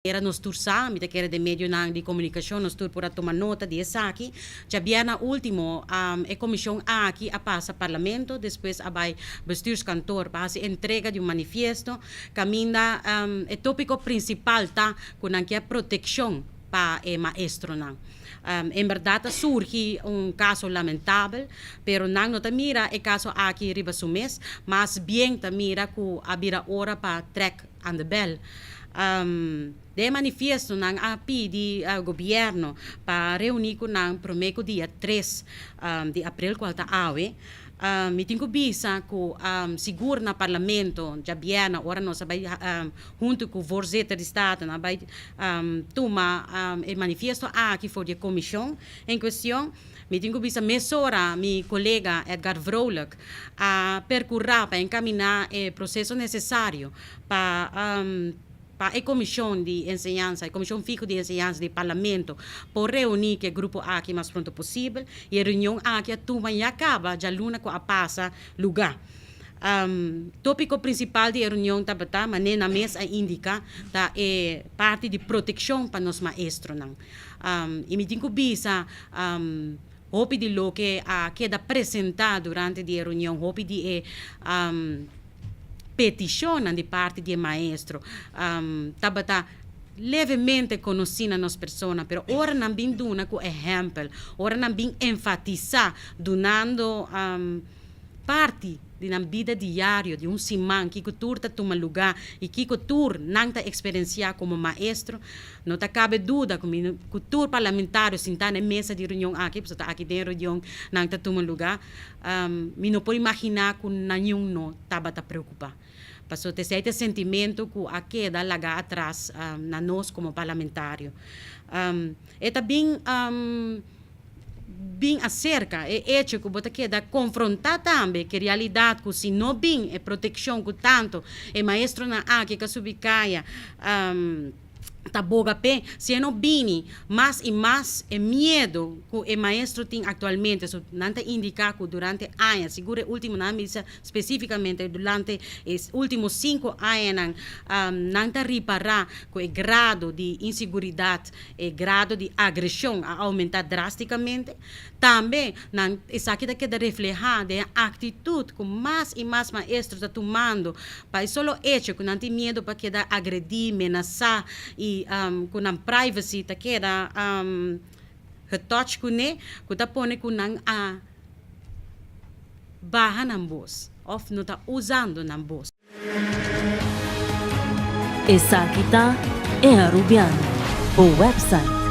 Era nos tur sa, mi ta kere den medionan di komunikashon nos tur por a tuma nota di esaki. Djabièrnè último e komishon aki a pasa Parlamento, despues a bai Bestuurskantoor pa hasi entrega di un manifiesto kaminda e tópiko prinsipal ta ku nan kier protekshon pa e maestronan. En bèrdat a surgi un kaso lamentabel, pero nan no ta mira e kaso aki riba su mes, mas bien ta mira ku a bira ora pa trèk aan de bel. Den e manifiesto nan a pidi gobierno pa reuni cu nan prome cu dia tres di april cual ta awe. Mi tin cu bisa cu sigur na parlamento djabièrnè ora nos a bay hunto cu voorzitter di Staten a bay tuma e manifiesto aki for di e comision en cuestion. Mi tin ku bisa mesora mi kolega Edgar Vrolijk a perkurá pa enkaminá e proseso nesesario pa pa e komishon di enseñansa, e komishon fiho di enseñansa di Parlamento por reuní ku e grupo aki mas pronto posibel i e reunion aki a tuma ya kaba djaluna ku a pasa lugá. Tópiko prinsipal di e reunion tabata, manera nan mes a indiká, ta e parti di protekshon pa nos maestronan. I mi tin ku bisa, hopi di loke a keda presentá durante di e reunion, hopi di e petishonnan di parti di e maestro tabata levemente konosí na nos persona, pero ora nan bin duna ku ehèmpel, ora nan bin enfatisá dunando parti di nan bida diario di un siman, kiko tur ta tuma lugá i kiko tur nan ta eksperensiá komo maestro. No ta kabe duda ku mi ku tur parlamentario sintá na e mesa di reunion aki, pasobra ta aki den e reunion nan ta tuma lugá, mi no por imaginá ku naniun no tabata preokupá. Pasobra esei ta e sentimentu ku a keda lagá atras na nos komo parlamentario. E ta bin. Bin aserka e echo ku bo ta keda konfrontá tambe ku e realidat ku si no bin e protekshon ku tantu e maestronan aki ka subi kaya ta boga p'e, si e no bini mas i mas e miedu ku e maestro tin aktualmente, so nan ta indiká ku durante aña, sigur e último nan a bisa spesífikamente durante e último sinku añanan nan ta ripará ku e grado di insiguridat E grado di agreshon a oumentá drástikamente. Tambe nan esaki ta keda reflehá den e aktitut ku mas i mas maestro ta tumando pa e solo echo ku nan tin miedu pa keda agredí, menasá i ku nan privacy ta keda getouch kuné, ku ta pone ku nan a baha nan bos òf no ta usando nan bos. Esaki ta E Arubiano, bo website.